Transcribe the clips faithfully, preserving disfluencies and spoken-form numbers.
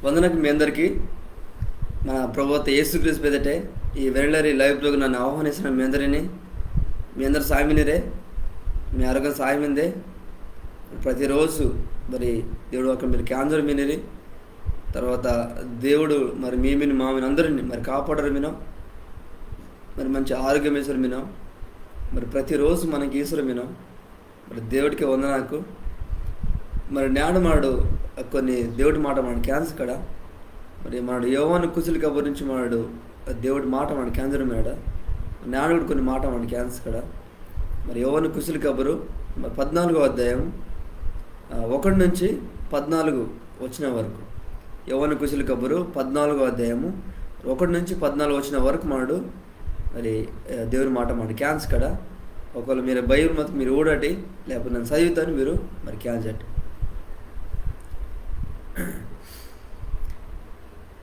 వందనకు మీ అందరికీ మన ప్రభు అత్త యేసుక్రీస్తు పేదటే ఈ వెరలరి live blog నన్ను ఆహ్వానిస్తున్న మీ అందరినీ, మీ అందరు సాయమినిరే, మీ ఆరోగ్యం సాయమిందే. ప్రతిరోజు మరి దేవుడు అక్కడ మీరు కేంజోర్ మినిరి. తర్వాత దేవుడు మరి మీమిని మామిని అందరిని మరి కాపాడరు మినో, మరి మంచి ఆరోగ్యం ఈసోర్ మినో, మరి ప్రతిరోజు మనకి ఈసోర్ మినో. మరి దేవుడికి వందనాకు. మరి నేడు మాడు కొన్ని దేవుడి మాట మన కేంజకడ. మరి మాడు యోవాను కుశలి కబురు నుంచి మాడు దేవుడి మాట మన కేంజోర్ మేడ. నేడు కూడా కొన్ని మాట మన కేంజకడ. మరి యోవాను కుశలి కబురు మరి పద్నాలుగో అధ్యాయం, ఆ, ఒకటి నుంచి పద్నాలుగు వచనం వరకు. యోవాను కుశలి కబురు పద్నాలుగో అధ్యాయము ఒకటి నుంచి పద్నాలుగు వచనం వరకు మాడు మరి, ఆ, దేవుని మాట మన కేంజకడ. ఒకవేళ మీరు బైబిల్ మత్కు మీరు ఊడటి, లేకపోతే నన్న చదువుతాను, మీరు మరి కేంజటి.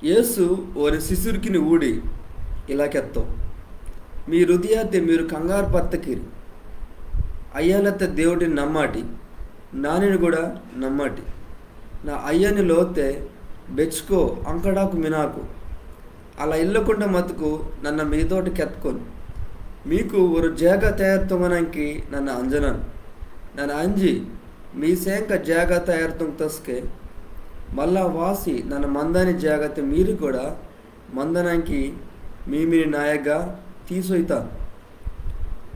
యేసు ఓని శిష్యుర్కిని ఊడి ఇలా కెత్తో, మీ హృదయాతే మీరు కంగారు పర్తకిరి. అయ్యాలత్త దేవుడిని నమ్మాటి, నానిని కూడా నమ్మాటి. నా అయ్యని లోతే బెచ్చుకో అంకడాకు మినాకు. అలా ఇల్లకుండా మతుకు నన్న మీతోటి కెత్తుకోను. మీకు ఒరు జాగ తయారు తుంగనాంకి నన్న అంజనాను. నన్న అంజి మీ సేంక జాగ తయారు తుంగతస్కే మళ్ళా వాసి నన్న మందాని జాగతే మీరు కూడా మందనాంకి మీమిని నాయగ్గా తీసొయితాను.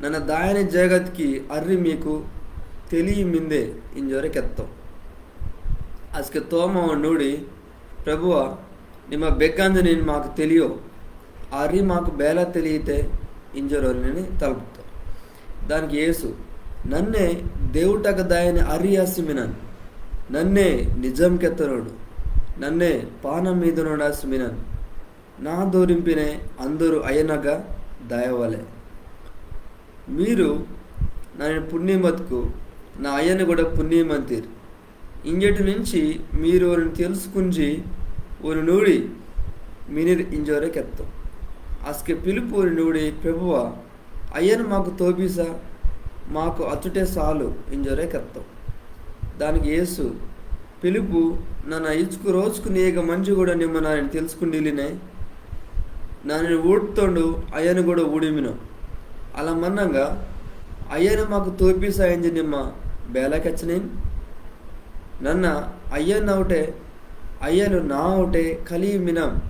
నన్న దాయని జాగతికి అర్రి మీకు తెలియి మిందే ఇంజోరే కెత్తో. అస్కే తోమా ఓని ఊడి, ప్రభువా, నిమ్మ బెగ్గ అంజనిని మాకు తెలియో, అర్రి మాకు బేలా తెలియితే ఇంజోరే ఓనిని తల్ప్తో. దానికి యేసు, నన్నే దేవుటగ్గ దాయని అర్రి ఆసి మినాను, నన్నే నిజం కెత్తనోడు, నన్నే పానం ఈదనోడు ఆసి మినాను. నా దోరింపినే అందరు అయ్యనగ్గ దాయవాలే. మీరు నానిని పున్ని మతుకు నా అయ్యని కూడా పున్ని మంతిరి. ఇంజటి నుంచి మీరు ఓనిని తెలుసుకుంజి ఓనిని ఊడి మినిరి ఇంజోరే కెత్తో. అస్కే ఫిలిప్పు ఓనిని ఊడి, ప్రభువా, అయ్యని మాకు తోపిసా, మాకు అచ్చుటే సాలు ఇంజోరే కెత్తో. దానికి యేసు, ఫిలిప్పు, నన్న ఇచ్చుకు రోజుకు నీయగ మంజి కూడా నిమ్మ నానిని తెలుసుకుండిల్లినే. నానిని ఊడ్తోండు అయ్యని కూడా ఊడిమినో. అలా మన్నంగా అయ్యని మాకు తోపిసా ఇంజి నిమ్మ బేలా కెచ్చనిన్. నన్న అయ్యనవుటే, అయ్యలు నావుటే కలియి మినాం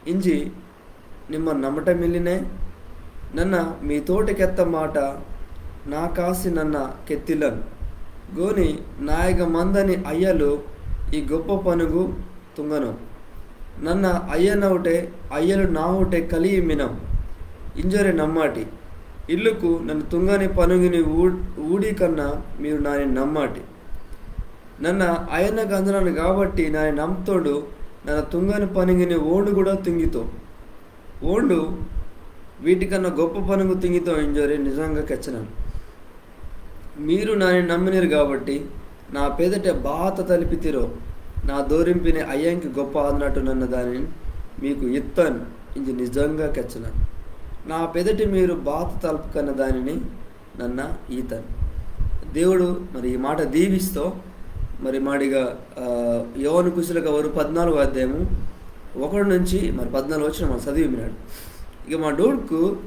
ఇంజి నిమ్మ నమ్మటమిల్లినే. నన్న మీతోటి కెత్త మాట నా కాసి నన్న కెత్తిల్లన్. గోని నాయగ మందని అయ్యలు ఈ గొప్ప పనుగు తుంగను. నన్న అయ్యనవుటే, అయ్యలు నావుటే కలియి మినం ఇంజోరే నమ్మాటి. ఇల్లుకు నన్న తుంగని పనుంగిని ఊ-, ఊడి కన్నా మీరు నాని నమ్మాటి. నన్న అయ్యనగ్గ అంజనాను కాబట్టి నాని నమ్తోండు, నన్న తుంగని పనుంగిని ఓండు కూడా తుంగితో. ఓండు వీటికన్నా గొప్ప పనుంగు తుంగితో ఇంజోరే నిజంగా కెచ్చనాను. మీరు నాని నమ్మినిరు కాబట్టి నా పేదటే బాత తలిపితిరో, నా దోరింపిని అయ్యంకి గొప్ప ఆదనట్టు నన్న దానిని మీకు ఇత్తాను ఇంజి నిజంగా కెచ్చనాను. నా పేదటి మీరు బాత తలుపుకన్న దానిని నన్న ఈతాను. దేవుడు మరి ఈ మాట దీవిస్తో, మరి మాడిగా, ఆ, యోవాను కుశల కబురు పద్నాలుగో అధ్యాయము ఒకటి నుంచి మరి పద్నాలుగు వచనం మనం చదివి విన్నాడు. ఇక మా డోడ్కు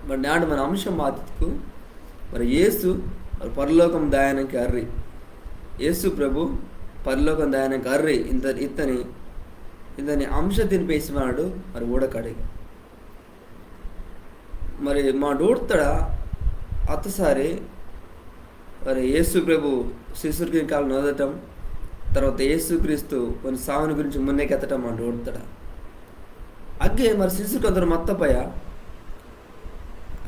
మరి నాడు మన అంశం మాతకు మరి యేసు మరి పరలోకం దాయనకి అర్రి. యేసు ప్రభు పరలోకం దాయనకి అర్రి. ఇంత ఇత్తని, ఇతని అంశ తినిపేసి మాడు మరి ఊడకడిగా. మరి మా డోడ్తడ అత్తసారి మరి యేసు ప్రభు శిష్యుర్కిని కాలు నొదటం, తర్వాత యేసుక్రీస్తు కొన్ని సావుని గురించి మున్నే కెత్తటం మా డోడ్తడ. అగ్గే మరి శిష్యుర్కు అందరు మత్తపయ,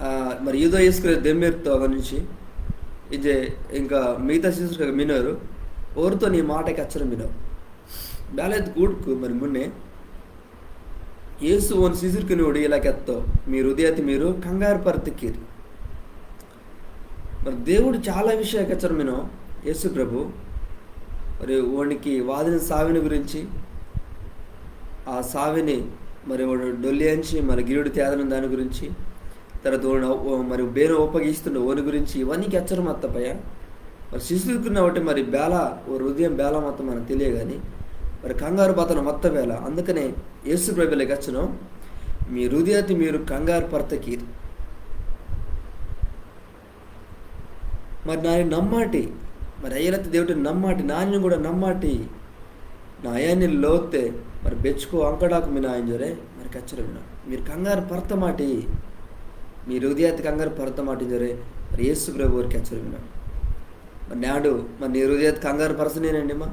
ఆ, మరి యూదా ఇస్కరియోతు దెమ్మిర్తో అగ నుంచి ఇజే ఇంకా మిగతా శిష్యుర్కు మినోరు, ఓరితో నీ మాట కెచ్చోర్ మినో. బేలెత్ గూడ్కు మరి మున్నే యేసు ఓని శిష్యుర్కిని ఊడి ఇలా కెత్తో, మీ హృదయతి మీరు కంగారు పర్తికిరి. మరి దేవుడు చాలా విషయాలు కెచ్చోర్ మినో యేసు ప్రభు. మరి ఓనికి వాదిన సావిని గురించి, ఆ సావిని మరి ఓడు డొల్లి అంచి మరి గిరుడు తేదన దాని గురించి, తర్వాత ఓడు ఓ మరి బేనో ఒప్పగిస్తుండో ఓని గురించి ఇవన్నీ కెచ్చోర్ మత్తపయ. మరి శిష్యుర్కిని ఒకటి మరి బేల, ఓ హృదయం బేల మొత్తం మనకు తెలియగాని, మరి కంగారు బాతన మత్త వేళ. అందుకనే యేసు ప్రభు ఇలా కెచ్చినో, మీ హృదయతి మీరు కంగారు పర్తకీరి. మరి నాని నమ్మాటి, మరి అయ్యలత్త దేవుటిని నమ్మాటి, నానిని కూడా నమ్మాటి. నా అయ్యని లోతే, మరి బెచ్చుకో అంకడాకు మినా ఇంజోరే, మరి కెచ్చోర్ మినో. మీరు కంగారు పర్తమాటి, మీ హృదయతి కంగారు పర్తమాటి ఇంజోరే, మరి యేసు ప్రభు ఓరు కెచ్చోర్ మినో. మరి నాడు, మరి నీ హృదయతి కంగారు పర్సనేనే నిమ్మ,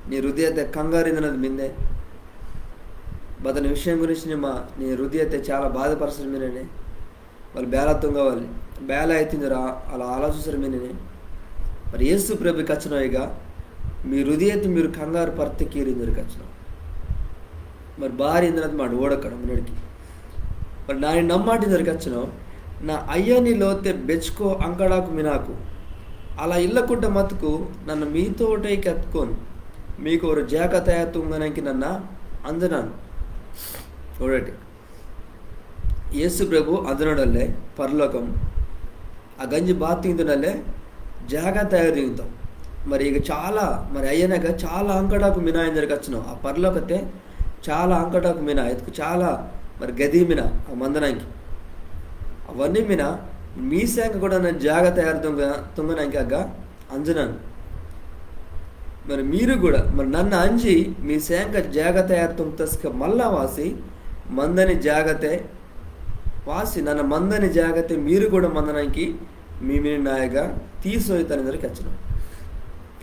నీ హృదయతి కంగారు ఇందనది మిందే. బతని విషయం గురించి నిమ్మ, నీ హృదయతి చాలా బాధ పర్సన్ మినేనే. వాళ్ళు బేలా తుంగవాలి, బేలా అయితింజోరే, అలా ఆలోచిసోర్ మినేనే. మరి యేసు ప్రభు కెచ్చినో ఇగ, మీ హృదయతి మీరు కంగారు పర్తకీరి ఇంజోరే కెచ్చినో. మరి బారి ఇందనది మాడు ఓడకడ మున్నడికి. మరి నాని నమ్మాటి ఇంజోరే కెచ్చినో, నా అయ్యని లోతే బెచ్చుకో అంకడాకు మినాకు. అలా ఇల్లకుంట మత్కు నన్న మీతోటే కెత్కోన్. మీకు ఒరో జాగ తయారు తుంగనాంకి నన్న అందనాన్. ఓడటి. యేసు ప్రభు అందనోడల్లే పరలోకం. ఆ గంజి బాత తుంగితోనల్లే జాగ తయారు తుంగితో. మరి ఇగ చాలా, మరి అయ్యనగ చాలా అంకడాకు మినా ఇంజోరే కెచ్చినో. ఆ పరలోకతే చాలా అంకడాకు మినా, ఎత్కు చాలా మరి గది మినా, ఆ మందనాంకి. అవన్ని మినా, మీ సేంక కూడా నన్న జాగ తయారు తుంగ, తుంగనాంకి అగ్గ అంజనాన్. మరి మీరు కూడా, మరి నన్న అంజి, మీ సేంక జాగ తయారు తుంగతస్క మళ్ళా వాసి, మందని జాగతే వాసి, నన్న మందని జాగతే మీరు కూడా మందనాంకి, మీ మిని నాయగ తీసోయితాన్ ఇంజోరే కెచ్చినో.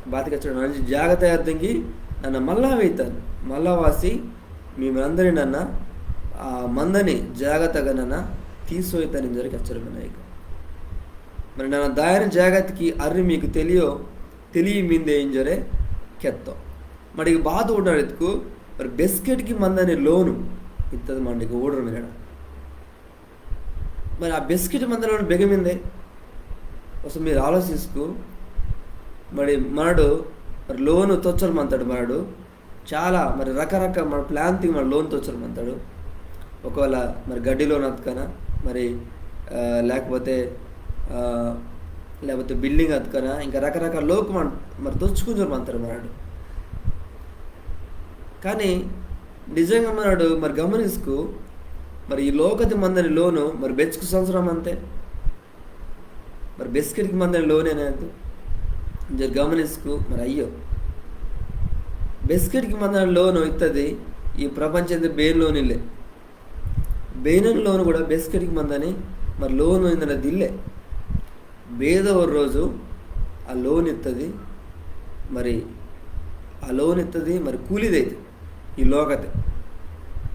బాత కెచ్చినో, నన్న అంజి జాగ తయారు తుంగి, నన్న మళ్ళా వేయితాన్, మళ్ళా వాసి, మీ మందని నన్న, ఆ మందని జాగతగ నన్న తీసోయితాన్ ఇంజోరే కెచ్చోర్ మినో ఇగ. మరి నన్న దాయని జాగతికి అర్రి మీకు తెలియో, తెలియి మిందే ఇంజోరే కెత్తో. మరి ఇగ బాత ఊడనాడు ఇత్కు, మరి బెస్కెట్కి మందని లోను ఇత్తది మండికి ఊడోర్ మినడ. మరి ఆ బెస్కెట్కి మందని లోను బెగ మిందే. అసలు మీరు ఆలోచిస్కు, మరి మనడు, మరి లోను తొచ్చోర్ మంతాడు మనడు. చాలా మరి రకరకాల మన plan తుంగి మన లోన్ తొచ్చోర్ మంతాడు. ఒకవేళ మరి గడ్డి లోన్ అత్కనా, మరి, ఆ, లేకపోతే, ఆ, లేకపోతే building అత్కనా, ఇంకా రకరకాల లోకు మన మరి తొచ్చుకుంజోర్ మంతాడు మనడు. కానీ నిజంగా మనడు మరి గమనిస్కు, మరి ఈ లోకతి మందని లోను మరి బెచ్చుకు సంవత్సరం అంతే. మరి బెస్కెట్కి మందని లోన్ ఏనాదు? ఇంజోర్ గమనిస్కు, మరి అయ్యో. బెస్కెట్కి మందని లోను ఇత్తది, ఈ ప్రపంచతే బేన్ లోన్ ఇల్లే. బేనన్ లోను కూడా బెస్కెట్కి మందని, మరి లోను ఇందనది ఇల్లే. బేదో ఒరో రోజు ఆ లోన్ ఇత్తది, మరి ఆ లోన్ ఇత్తది, మరి కూలిదైతే ఈ లోకతే.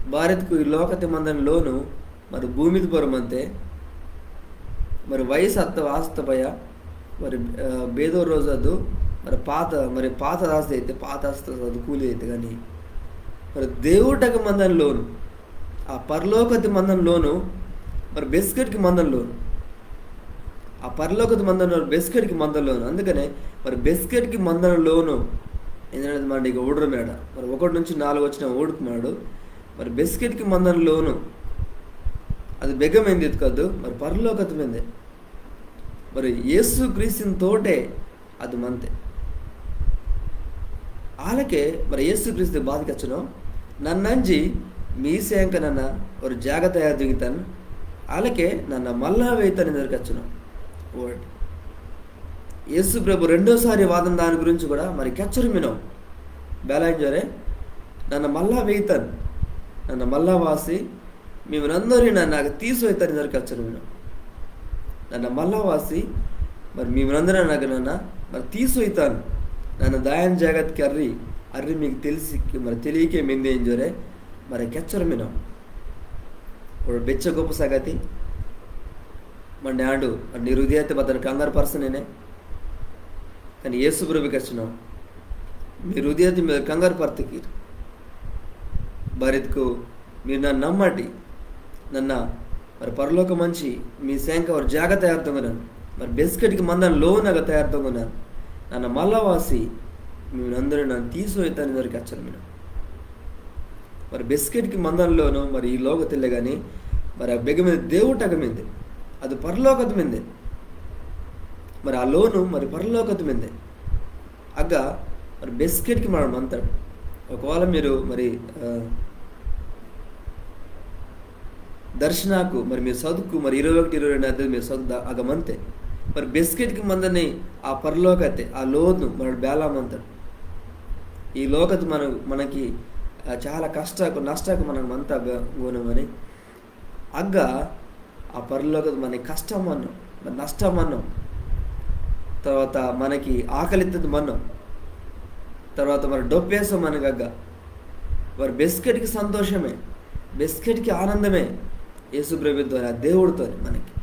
బారిత్కు ఈ లోకతే మందని లోను, మరి భూమిది పొరమంతే, మరి వయసు అత్త వాస్త పయ, మరి, ఆ, బేదో రోజు అదు, మరి పాత, మరి పాత రాసి అయితే, పాత రాసి అది కూలి అయితే కానీ, మరి దేవుటకు మందని లోను, ఆ పరలోకతి మందని లోను, మరి బెస్కెట్కి మందని లోను. ఆ పరలోకతి మందని లోను, బెస్కెట్కి మందని లోను. అందుకనే మరి బెస్కెట్కి మందని లోను ఏంటంటే మనడు ఇక ఊడరు మేడ. మరి ఒకటి నుంచి నాలుగు వచనం ఊడుకున్నాడు. మరి బెస్కెట్కి మందని లోను అది బెగ్గ మిందే ఇత్కు, మరి పరలోకతి మిందే. మరి యేసు క్రీస్తుని తోటే అది మంతే. ఆలకే మరి యేసు క్రీస్తు బాత కెచ్చినో, నన్న అంజి మీ సేంక నన్న ఒరో జాగ తయారు తుంగితాన్, ఆలకే నన్న మళ్ళా వేయితాన్ ఇంజోర్ కెచ్చినో. Word. యేసు ప్రభు రెండోసారి వాదని దాని గురించి కూడా మరి కెచ్చోర్ మినో. బేలా ఇంజోరే, నన్న మళ్ళా వేయితాన్, నన్న మళ్ళా వాసి, మీమనందరిని నన్న తీసోయితాన్ ఇంజోర్ కెచ్చోర్ మినో. నన్న మళ్ళా వాసి, మరి మీమనందరిని నన్న, మరి తీసోయితాన్. నన్న దాయని జాగతికి అర్రి, అర్రి మీకు తెలిసి, మరి తెలియకే మిందే ఇంజోరే, మరి కెచ్చోర్ మినో. ఒరో బెచ్చ గొప్ప సంగతి. మరి నాడు, మరి నీ హృదయతే బతని కంగారు పర్సనేనే. కానీ యేసు ప్రభు కెచ్చినో, మీ హృదయతే మీరు కంగారు పర్తకీరు. బారిత్కు మీరు నన్న నమ్మాటి, నన్న మరి పరలోకమంచి మీ సేంక ఒరో జాగ తయారు తుంగనాన్, మరి బెస్కెట్కి మందని లోన్ అగ తయారు తుంగనాన్, నన్న మళ్ళా వాసి, మీమనందరిని నన్న తీసోయితాన్ ఇంజోర్ కెచ్చోర్ మినో. మరి బెస్కెట్కి మందని లోను, మరి ఈ లోకతిల్లే కానీ, మరి ఆ బెగ్గ మిందే దేవుటగ మిందే, అది పరలోకతి మిందే. మరి ఆ లోను, మరి పరలోకతి మిందే. అగ్గ, మరి బెస్కెట్కి మనడు మంతాడు. ఒకవేళ మీరు మరి, ఆ, దర్శనాకు మరి మీరు చదువుకు మరి ఇరవై ఒకటి, ఇరవై రెండు అధ్యాయం మీరు చదువు దా-, అగ మంతే. మరి బెస్కెట్కి మందని ఆ పరలోకతే, ఆ లోను మనడు బేలా మంతాడు. ఈ లోకత మన-, మనకి, ఆ, చాలా కష్టాకు, నష్టాకు మనకు మంతా బే-, గోనమని. అగ్గ ఆ పరలోకత మనకి కష్టం అన్నం, మరి నష్టం అన్నం, తర్వాత మనకి ఆకలిత్తది మన్నం, తర్వాత మరి డొప్పేస మనకి అగ్గ, మరి బెస్కెట్కి సంతోషమే, బెస్కెట్కి ఆనందమే, యేసు ప్రభు ద్వారా దేవుడితో మనకి.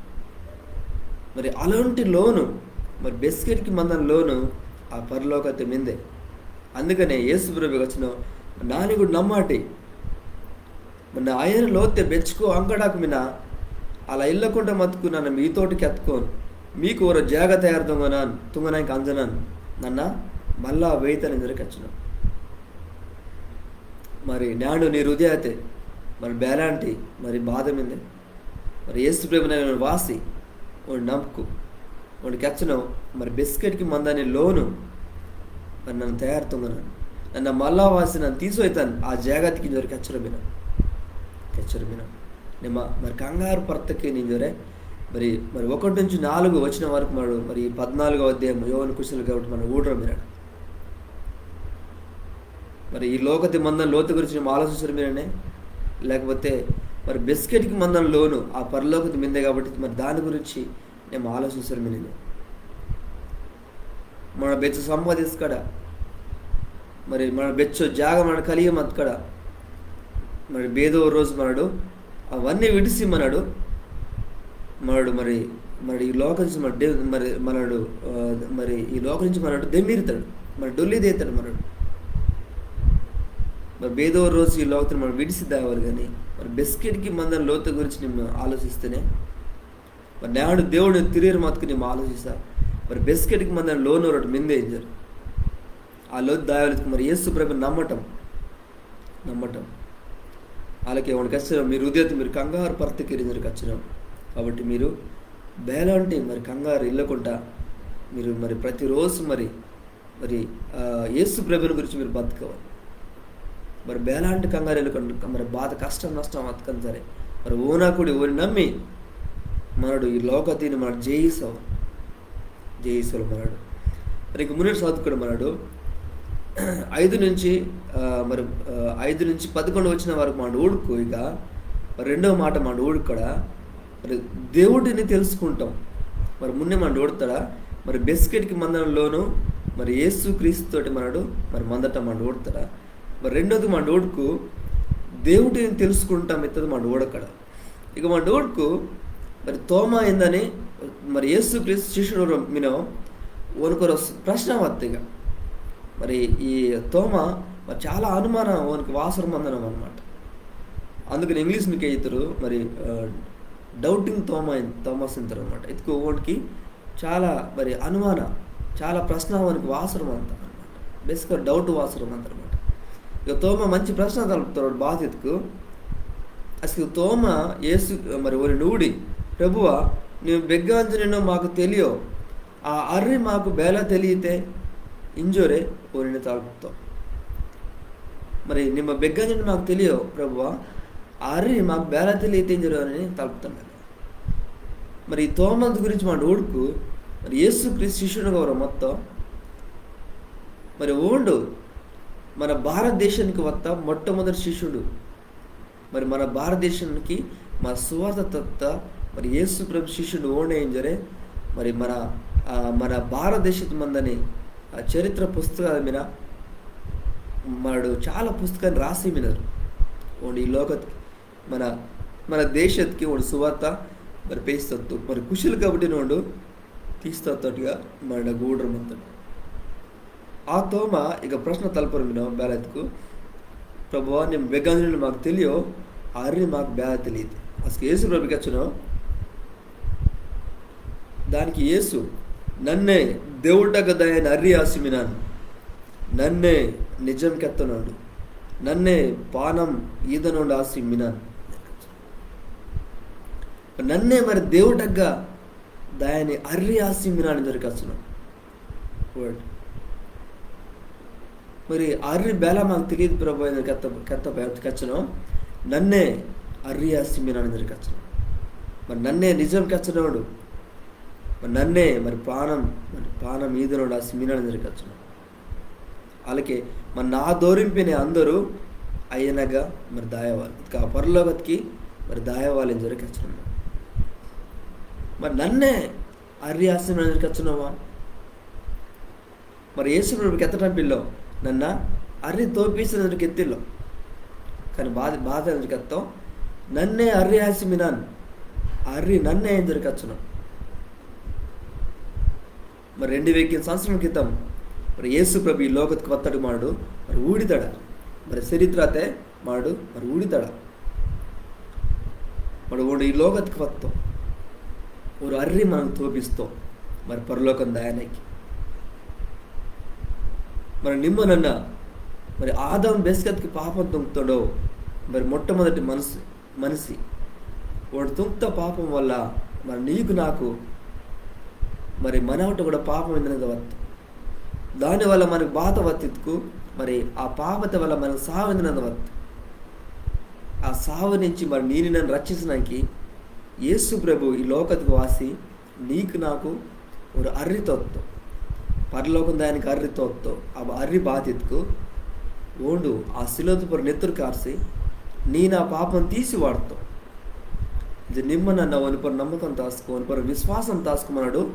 మరి అలాంటి లోను, మరి బెస్కెట్కి మందని లోను ఆ పరలోకతే మిందే. అందుకనే యేసు ప్రభు వచనం, నాని కూడా నమ్మాటి, మరి నా అయ్యను లోతే బెచ్చుకో అంకడాకు మిన, అలా ఇల్లకుండా మతుకు నన్ను మీతోటి కెత్తుకోను, మీకు ఒక జాగ తయారు తుంగనాను, తుంగనానికి అంజనాను, నన్న మళ్ళా వేయితాను ఇంజోరే కెచ్చినాను. మరి నేడు నీ హృదయతే మరి బేలాంటి మరి బాధ మిందే. మరి యేసు ప్రభు నన్ను వాసి, ఓని నమ్ముకు, ఓని కెచ్చను, మరి బెస్కెట్కి మందని లోను, మరి నన్ను తయారు తుంగనాను, నన్న మళ్ళా వాసి నన్ను తీసోయితాను, ఆ జాగతికి ఇంజోరే కెచ్చరమిన, కెచ్చరమిన. నిమ్మ మరి కంగారు పర్తకి ఇంజోరే. మరి, మరి ఒకటి నుంచి నాలుగు వచనం వరకు మనడు, మరి ఈ పద్నాలుగవ అధ్యాయం యోహాను కుశలు కాబట్టి మనం ఊడరు మినాడు. మరి ఈ లోకతి మందని లోతు గురించి నిమ్మ ఆలోచిస్తారు మీరనే, లేకపోతే మరి బెస్కెట్కి మందని లోను ఆ పరలోకతి మిందే కాబట్టి మరి దాని గురించి నిమ్మ ఆలోచిస్తారు మీరనే. మన బెచ్చ సంపాదించకడ, మరి మన బెచ్చో జాగ మన కలిగి మత్కడ, మరి బేదో రోజు మనడు అవన్నీ విడిసి మనడు, మనడు మరి, మరి ఈ లోకం నుంచి మన డే-, మరి మనడు, ఆ, మరి ఈ లోకం నుంచి మనడు దెమ్మిరితాడు, మరి డొల్లి దేతాడు మనడు. మరి బేదో రోజు ఈ లోకతిని మనం విడిసి దావాలి కానీ, మరి బెస్కెట్కి మందని లోతు గురించి నిమ్మ ఆలోచిస్తేనే, మరి నేడు దేవుడు తిరిగి మతుకు నిమ్మ ఆలోచిస్తా, మరి బెస్కెట్కి మందని లోను ఒకటి మిందే ఇంజోరే. ఆ లోతు దాయవలెత్తుకు మరి యేసు ప్రభుని నమ్మటం, నమ్మటం. అలాగే ఓని కెచ్చను, మీ హృదయతే మీరు కంగారు పర్తకిరి ఇంజోరే కెచ్చను. కాబట్టి మీరు బేలాంటి మరి కంగారు ఇల్లకుండా మీరు మరి ప్రతిరోజు మరి, మరి, ఆ, యేసు ప్రభుని గురించి మీరు బతకవాలి. మరి బేలాంటి కంగారు ఇల్లకుండా మరి బాధ కష్టం నష్టం అతకని సరే, మరి ఓనాకుడి ఓని నమ్మి మనడు ఈ లోకతిని మనడు జయిస్తావు. జయిసోలు మనడు. మరి ఇక మున్నటి చదువుకుడు మనడు. ఐదు నుంచి, ఆ, మరి, ఆ, ఐదు నుంచి పదకొండు వచనం వరకు మనడు ఊడుకు ఇక రెండవ మాట మనడు ఊడుకడ మరి దేవుడిని తెలుసుకుంటాం. మరి మున్నే మనడు ఊడతాడా? మరి బెస్కెట్కి మందని లోను మరి యేసు క్రీస్తుతోటి మనడు మరి మందటం మనడు ఊడతాడా? మరి రెండోది మనడు ఊడుకు దేవుడిని తెలుసుకుంటాం ఇత్తది మనడు ఊడకడ. ఇక మనడు ఊడుకు మరి తోమా ఏందని మరి యేసు క్రీస్తు శిష్యుడు మినో ఓనికొర ప్రశ్న వత్తిగా. మరి ఈ తోమా మరి చాలా అనుమానం ఓనికి వాసర మందనం అనమాట. అందుకని ఇంగ్లీష్ మీకు అవుతారు మరి, ఆ, డౌటింగ్ తోమా, థామస్ అంటారు అనమాట. ఇదిగో ఓనికి చాలా మరి అనుమాన, చాలా ప్రశ్న ఓనికి వాసర మంత అనమాట. బేసిక్‌గా డౌట్ వాసర మంత అనమాట. ఇక తోమా మంచి ప్రశ్న తలుపుతాడు బాధ ఎత్తుకు. అసలు తోమా యేసు మరి ఓని నూడి, "ప్రభువా, నీవు బెగ్గాంజనేనో మాకు తెలియో, ఆ అర్రి మాకు బేలా తెలియితే" ఇంజోరే ఓనిని తలుపుతో. మరి నిమ్మ బెగ్గాంజనే మాకు తెలియో ప్రభువా, ఆ అర్రి మాకు బేలా తెలియితే ఇంజోరే ఓనిని తలుపుతాను. మరి ఈ తోమంత గురించి మనడు ఊడుకు, మరి యేసు క్రీస్తు శిష్యుడు గౌరవ మొత్తం మరి ఓండు మన భారతదేశానికి వత్త మొట్టమొదటి శిష్యుడు. మరి మన భారతదేశానికి మన సువార్త తత్త మరి యేసు ప్రభు శిష్యుడు ఓండే ఇంజోరే. మరి మన, ఆ, మన భారతదేశం మందని ఆ చరిత్ర పుస్తకాల మీద మనడు చాలా పుస్తకాన్ని రాసి మినరు. ఓండు ఈ లోకత్కి మన, మన దేశత్కి ఓండు సువార్త మరి పేస్తొత్తు. మరి కుశలు కాబట్టి ఓండు తీస్తొత్తట్టుగా మనడు ఊడరు మొత్తం. ఆ తోమా ఇక ప్రశ్న తలపరు మినో బేలెత్తుకు, "ప్రభువా, నిమ్మ బెగ్గాంజనే మాకు తెలియో, ఆ అర్రి మాకు బేలా తెలియితే." అసలు యేసు ప్రభు కెచ్చను. దానికి యేసు, "నన్నే దేవుటగ్గ దాయని అర్రి ఆసి మినాను. నన్నే నిజం కెత్తనోండు. నన్నే పానం ఈదనోండు ఆసి మినాను." నన్నే మరి దేవుటగ్గ దాయని అర్రి ఆసి మినాను ఇంజోరే కెచ్చను. Word. మరి అర్రి బేల మాకు తెలియదు ప్రభు ఇంజోరె కెత్త, కెత్త బేల కెచ్చనో. నన్నే అర్రి ఆసి మినాన్ ఇంజోరె కెచ్చనో. మరి నన్నే నిజం కెచ్చనోండు. మరి నన్నే మరి పానం, మరి పానం ఈదనోండు ఆసి మినాన్ ఇంజోరె కెచ్చనో. అలాకే మరి నా దోరింపినే అందరు అయ్యనగ్గ మరి దాయవాలి. ఇక పరలోకత్కి మరి దాయవాలి ఇంజోరె కెచ్చనో. మరి నన్నే అర్రి ఆసి మినాన్ ఇంజోరె కెచ్చనోవా? మరి యేసు ప్రభు కెత్తటం పిల్లో, నన్న అర్రి తోపిసనోండు కెత్తిల్లో. కానీ బాత, బాత ఇంజోరె కెత్తో, నన్నే అర్రి ఆసి మినాన్, అర్రి నన్నే ఇంజోరె కెచ్చనో. మరి రెండు వేల సంవత్సరం క్రితం మరి యేసు ప్రభు ఈ లోకత్కి వత్తడు మాడు, మరి ఊడితడ, మరి చరిత్రతే మాడు, మరి ఊడితడ. మరి ఓండు ఈ లోకత్కి వత్తో. ఓరు అర్రి మనకు తోపిస్తో. మరి పరలోకం దాయనకి. మరి నిమ్మ నన్న, మరి ఆదాం బెస్కత్కి పాపం తుంగ్తోండో, మరి మొట్టమొదటి మనసు, మనిషి. ఓండు తుంగ్త పాపం వల్ల, మరి నీకు నాకు, మరి మనవట కూడా పాపం ఇందనది వత్తు. దానివల్ల మనకు బాత వత్తిత్కు, మరి ఆ పాపత వల్ల మనకు సావు ఇందనది వత్తు. ఆ సావు నుంచి మరి నీని నన్ను రక్షించడానికి యేసు ప్రభు ఈ లోకత్కి వాసి నీకు నాకు ఓరు అర్రి తోత్తో. పరలోకం దాయనకి అర్రి తోత్తో. ఆ అర్రి బాతిత్కు ఓండు ఆ సిలువత పొర్రొ నెత్తురు కార్సి నీ నా పాపం తీసి వాట్తో. ఇది నిమ్మ నన్న ఓని పొర్రొ నమ్మకం తాస్కు, ఓని పొర్రొ విశ్వాసం తాస్కు మనడు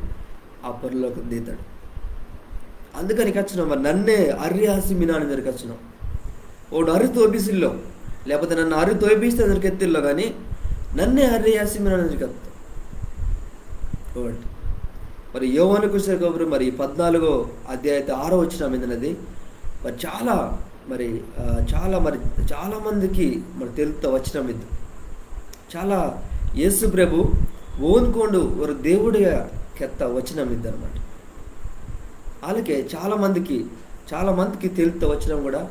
ఆ పరలోకం దీతాడు. అందుకని కెచ్చనో, మరి నన్నే అర్రి ఆసి మినాన్ ఇంజోరె కెచ్చనో. ఓండు అర్రి తోపిసిల్లో, లేకపోతే నన్న అర్రి తోపిస్తా ఇంజోరె కెత్తిల్లో కానీ, నన్నే అర్రి ఆసి మినాన్ ఇంజోరె కెత్తో. ఓండు. మరి యోవాను కుసే కబురు మరి పద్నాలుగో అధ్యాయత ఆరో వచనం ఇందనది. మరి చాలా, మరి, ఆ, చాలా, మరి చాలా మందికి మరి తెలుత వచనం ఇది. చాలా యేసు ప్రభు ఓన్కోండు ఓరు దేవుడిగా కెత్త వచనం ఇద్దనమాట. అలాగే చాలా మందికి, చాలా మందికి తెలుత వచనం కూడా,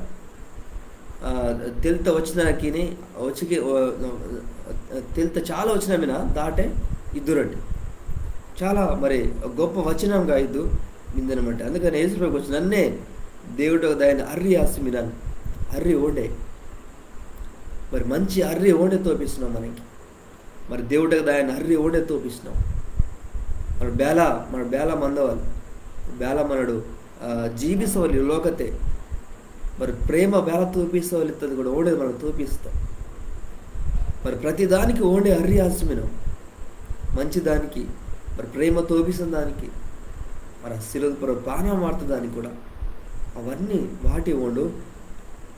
ఆ, తెలుత వచనానికి, వచ్చికి, ఓ, తెలుత చాలా వచనమైన దాటే ఇద్దురండి. చాలా మరి గొప్ప వచనంగా ఇద్దు మిందనమాట. అందుకని యేసు ప్రభు వచ్చి నన్నే దేవుడు దాయన అర్రి ఆసి మినాన్, అర్రి ఓండే. మరి మంచి అర్రి ఓండే తోపిస్తున్నాం మనకి. మరి దేవుడు కదా ఆయన అర్రి ఓండే తోపిస్తున్నాం. మరి బేల, మరి బేల మందవాలి, బేల మనడు, ఆ, జీవిసవాలి లోకతే. మరి ప్రేమ బేల తోపిసవాలి ఇత్తది కూడా ఓండే మనం తోపిస్తాం. మరి ప్రతిదానికి ఓండే అర్రి ఆసి మినాన్. మంచిదానికి, మరి ప్రేమ తోపిసందానికి, మరి ఆ సిలువ పొర్రొ పానం వార్తదానికి కూడా, అవన్నీ వాటి ఓండు.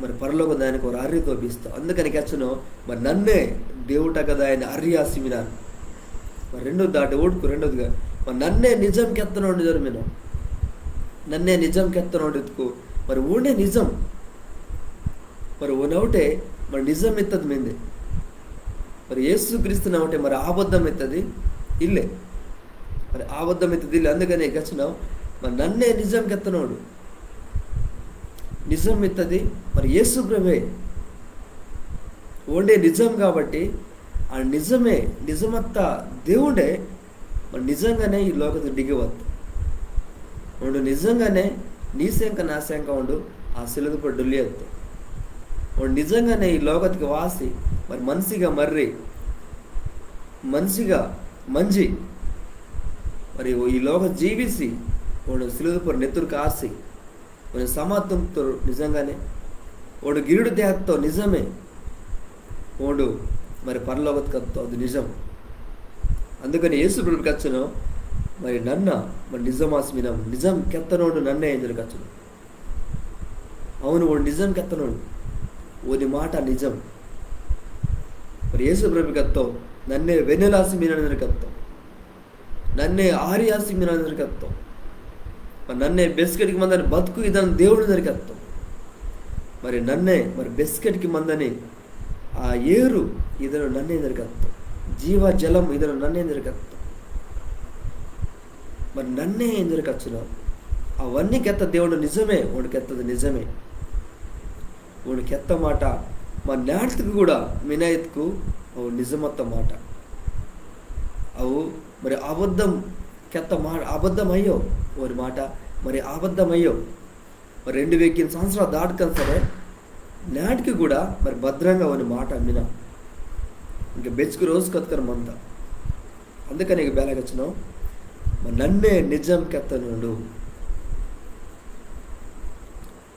మరి పరలోకం దాయనకి ఓరు అర్రి తోపిస్తో. అందుకని కెచ్చనో, మరి నన్నే దేవుటగ్గ దాయన అర్రి ఆసి మినాన్. మరి రెండో దాటి ఓడుకు రెండోదిగా, మరి నన్నే నిజం కెత్తనోండు ఇంజోరె మినో. నన్నే నిజం కెత్తనోండు ఇత్కు, మరి ఓండే నిజం. మరి ఓనవుటే, మరి నిజం ఇత్తది మిందే. మరి యేసు క్రీస్తునవుటే, మరి అబద్ధం ఇత్తది ఇల్లే. మరి అబద్ధం ఇత్తది ఇల్లే. అందుకనే కెచ్చనో, మరి నన్నే నిజం కెత్తనోండు. నిజం ఇత్తది మరి యేసు ప్రభువే. ఓండే నిజం కాబట్టి, ఆ నిజమే, నిజమత్త దేవుండే మరి నిజంగానే ఈ లోకత్కి డిగి వత్తో. ఓండు నిజంగానే నీ సెంక నా సెంక ఓండు ఆ సిలువ పొర్రొ డొల్లి అత్తో. ఓండు నిజంగానే ఈ లోకత్కి వాసి, మరి మనిషిగా మర్రి, మనిషిగా మంజి, మరి ఈ లోకతె జీవిసి, ఓండు సిలువ పొర్రొ నెత్తురు కార్సి, ఓని సమాధి తుంగ్తోరు నిజంగానే. ఓండు గిరుడు తేత్తో నిజమే. ఓండు మరి పరలోకత్కి అత్తో అది నిజం. అందుకని యేసు ప్రభు కెచ్చనో, మరి నన్న, మరి నిజమాసి మినాన్, నిజం కెత్తనోండు నన్నే ఇంజోరె కెచ్చనో. అవును, ఓండు నిజం కెత్తనోండు. ఓని మాట నిజం. మరి యేసు ప్రభు కెత్తో, నన్నే వెన్నెలాసి మినాన్ ఇంజోరె కెత్తో. నన్నే అర్రి ఆసి మినాన్ ఇంజోరె కెత్తో. మరి నన్నే బెస్కెట్కి మందని బతుకు ఈదని దేవుండు ఇంజోరె కెత్తో. మరి నన్నే, మరి బెస్కెట్కి మందని ఆ ఏరు ఈదనోండు నన్నే ఇంజోరె కెత్తో. జీవ జలం ఈదనోండు నన్నే ఇంజోరె కెత్తో. మరి నన్నే ఇంజోరె కెచ్చనో. అవన్నీ కెత్త దేవుండు నిజమే, ఓండు కెత్తది నిజమే. ఓండు కెత్త మాట, మరి నేటికి కూడా మినాయిత్కు అవు నిజమత్త మాట. అవు మరి అబద్ధం కెత్త మా-, అబద్ధమయ్యో, ఓని మాట మరి అబద్ధమయ్యో. మరి రెండు వేల సంవత్సరాలు దాటుకొని సరే, నాటికి కూడా మరి భద్రంగా ఓని మాట మిన. ఇంకా బెచ్చుకు రోజు కత్కరం అంతా. అందుకని ఇక బేలకొచ్చినాం. మరి నన్నే నిజం కెత్తనుండు.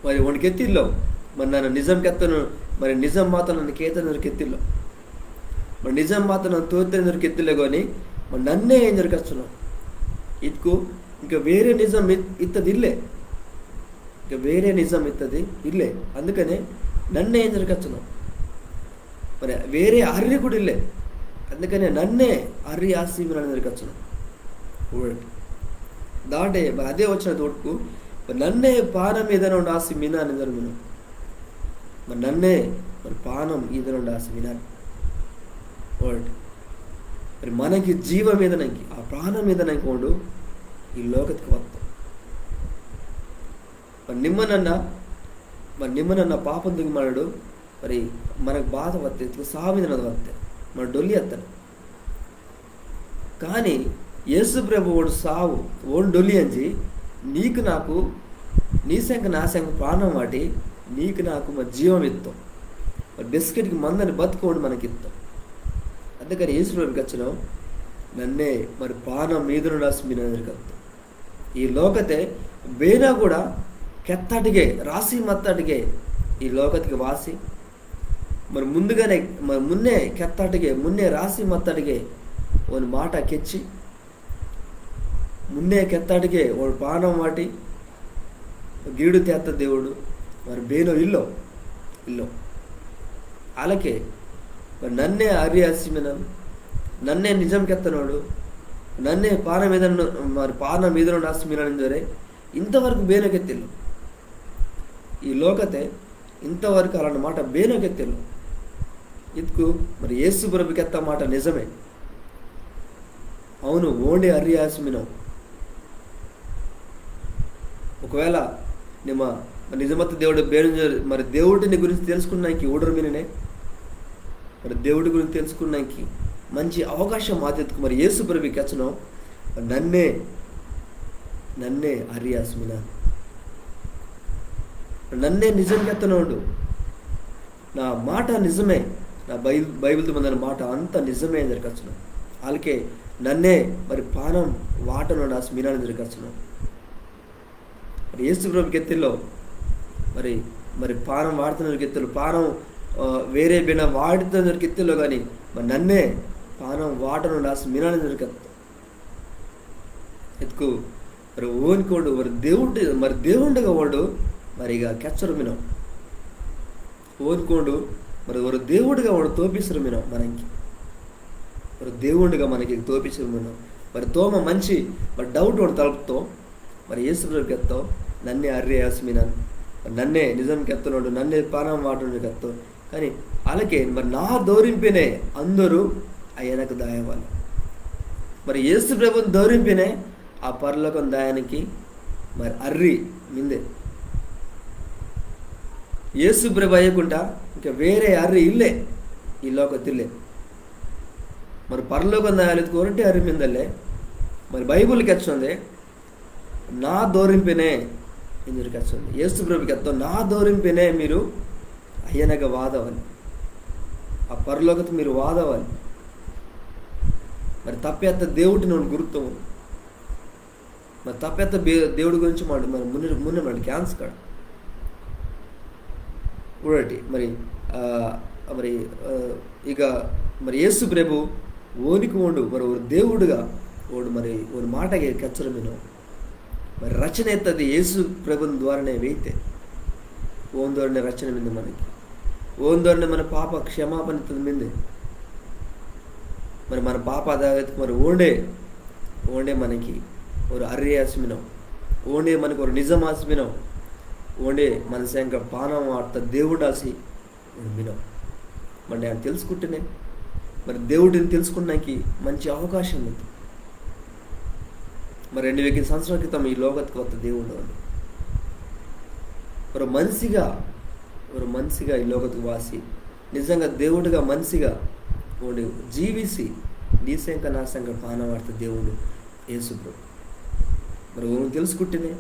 మరి ఓండు కెత్తిల్లో. మరి నన్న నిజం కెత్తను, మరి నిజం మాత్రం నన్న కేతను కెత్తిల్లో. మరి నిజం మాత్రం నన్న తోతను కెత్తిల్లే కానీ, మరి నన్నే ఏం జరగచ్చును. ఇద్కు ఇంకా వేరే నిజం ఇత్-, ఇత్తది ఇల్లే. ఇంకా వేరే నిజం ఇత్తది ఇల్లే. అందుకనే నన్నే ఏం జరగచ్చును. మరి వేరే అర్రి కూడా ఇల్లే. అందుకనే నన్నే అర్రి ఆసి మినాన్ జరగచ్చును. Word. దాంటే మరి అదే వచనం తోడుకు, మరి నన్నే పానం ఈదనోండు ఆసి మినాన్ ఇంజోరు మినో. మరి నన్నే మరి పానం ఈదనోండు ఆసి మినాన్. Word. మరి మనకి జీవం ఈదనంకి, ఆ ప్రాణం ఈదనంకి ఓండు ఈ లోకత్కి వత్తో. మరి నిమ్మ నన్న, మరి నిమ్మ నన్న పాపం తుంగి మనడు, మరి మనకు బాధ వత్తే, ఇత్కు సావిందనది వత్తే, మరి డొల్లి అత్తడు. కానీ యేసు ప్రభు ఓండు సావు, ఓండు డొల్లి అంజి, నీకు నాకు, నీ సెంక నా సెంక ప్రాణం వాటి, నీకు నాకు మరి జీవం ఇత్తో. మరి బెస్కెట్కి మందని బతుకు ఓండు మనకిత్తో. అందుకని యేసు ప్రభు కెచ్చినో, నన్నే మరి పానం ఈదనోండు ఆసి మినాన్ ఇంజోరు కెత్తో. ఈ లోకతే బేనో కూడా కెత్తాటికే, రాసి మత్తాటికే ఈ లోకత్కి వాసి. మరి ముందుగానే, మరి మున్నే కెత్తాటికే, మున్నే రాసి మత్తాటికే ఓని మాట కెచ్చి, మున్నే కెత్తాటికే ఓండు పానం వాటి, గీడు తేత్త దేవుడు, మరి బేనో ఇల్లో, ఇల్లో. ఆలకే, మరి నన్నే అర్రి ఆసి మినాన్, నన్నే నిజం కెత్తనోండు, నన్నే పానం ఈదనో-, మరి పానం ఈదనోండు ఆసి మినాన్ ఇంజోరే, ఇంతవరకు బేనో కెత్తిల్లో. ఈ లోకతే ఇంతవరకు అలాంటి మాట బేనో కెత్తిల్లో. ఇత్కు మరి యేసు ప్రభు కెత్త మాట నిజమే. అవును, ఓండే అర్రి ఆసి మినో. ఒకవేళ నిమ్మ మరి నిజమత్త దేవుడు బేను, మరి దేవుడిని గురించి తెలుసుకున్నాకి ఊడరు మిననే, మరి దేవుడి గురించి తెలుసుకున్నాకి మంచి అవకాశం మాతెత్తుకు మరి యేసు ప్రభు కెచ్చినో, నన్నే, నన్నే అర్రి ఆసి మినాన్. నన్నే నిజం కెత్తనోండు. నా మాట నిజమే, నా బై-, బైబిల్తే మందని మాట అంత నిజమే ఇంజోరు కెచ్చినో. ఆలకే నన్నే మరి పానం వాటనోండు ఆసి మినాన్ ఇంజోరు కెచ్చినో. మరి యేసు ప్రభు కెత్తిల్లో, మరి, మరి పానం వాటనోండు కెత్తిల్లో, పానం, ఆ, వేరే బేనో వాటనోండు కెత్తిల్లో కానీ, మరి నన్నే పానం వాటనోండు ఆసి మినాన్ ఇంజోరు కెత్తో. ఇత్కు మరి ఓన్కోండు, మరి దేవుడు, మరి దేవుండుగా ఓండు, మరి ఇక కెచ్చోరు మినో. ఓన్కోండు, మరి ఒరో దేవుడుగా ఓండు తోపిసోరు మినో మనకి. ఒరో దేవుడుగా మనకి తోపిసోరు మినో. మరి తోమ మంచి, మరి doubt ఓండు తలప్తో, మరి యేసు ప్రభు కెత్తో, నన్నే అర్రి ఆసి మినాన్. మరి నన్నే నిజం కెత్తనోండు, నన్నే పానం వాటనోండు కెత్తో. కానీ ఆలకే మరి నా దోరింపినే అందోరు అయ్యనకు దాయవాలి. మరి యేసు ప్రభుని దోరింపినే ఆ పరలోకం దాయనికి మరి అర్రి మిందే. యేసు ప్రభు అయ్యకుంట ఇంకా వేరే అర్రి ఇల్లే, ఈ లోకతిల్లే. మరి పరలోకం దాయాలి ఇత్కు ఒరటే అర్రి మిందల్లే. మరి బైబిల్ కెచ్చోందే, నా దోరింపినే ఇంజోరు కెచ్చోందే. యేసు ప్రభు కెత్తో, నా దోరింపినే మీరు అయ్యనగా వాదవాలి. ఆ పరలోకతే మీరు వాదవాలి. మరి తప్పేత్త దేవుడిని ఓండు గుర్తు. మరి తప్పేత్త బే-, దేవుడి గురించి మాట మరి మున్నే, మున్నే మాట క్యాన్స్ కాడు. ఊడటి మరి, ఆ, మరి, ఆ, ఇక మరి యేసు ప్రభు ఓనికి ఓండు మరి ఒరో దేవుడుగా ఓండు మరి ఓని మాటకి కెచ్చోరు మినో. మరి రచన ఇత్తది యేసు ప్రభుని ద్వారానే వెయితే. ఓని ద్వారానే రచన మిందే మనకి. ఓని ద్వారానే మన పాప క్షమాపణ ఇత్తది మిందే. మరి మన పాప దాయత్కు మరి ఓండే, ఓండే మనకి ఒరో అర్రి ఆసి మినో. ఓండే మనకి ఒరో నిజం ఆసి మినో. ఓండే మన సెంక పానం వాట్త దేవుడు ఆసి మినో. మరి నన్న తెలుసుకుంటేనే, మరి దేవుడిని తెలుసుకున్నాకి మంచి అవకాశం మిందే. మరి రెండు వేల సంవత్సరాల క్రితం ఈ లోకత్కి వత్త దేవుడు ఓండు. ఒరో మనిషిగా, ఒరో మనిషిగా ఈ లోకత్కి వాసి, నిజంగా దేవుడుగా మనిషిగా ఓండు జీవిసి, నీ సెంక నా సెంక పానం వాట్త దేవుడు యేసు ప్రభు. మరి ఓని తెలుసుకుంటేనే,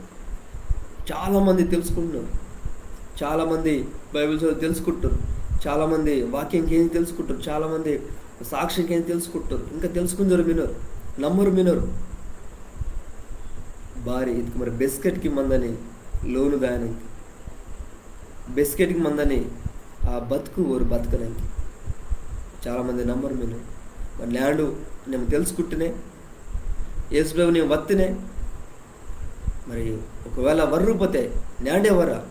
చాలా మంది తెలుసుకుంటున్నారు. చాలా మంది బైబిల్ చదివి తెలుసుకుంటారు. చాలా మంది వాక్యం కేంజి తెలుసుకుంటారు. చాలా మంది సాక్ష్యం కేంజి తెలుసుకుంటారు. ఇంకా తెలుసుకుంజోరు మినోరు, నమ్మోరు మినోరు. బారి ఇత్కు మరి బెస్కెట్కి మందని లోను దాయనంకి, బెస్కెట్కి మందని ఆ బతుకు ఓరు బతకనంకి చాలా మంది నమ్మోరు మినోరు. మరి నేండు నిమ్మ తెలుసుకుంటేనే, యేసు ప్రభు నిమ్మ వత్తినే, మరి ఒకవేళ వర్రపోతే నేండే వర్రా.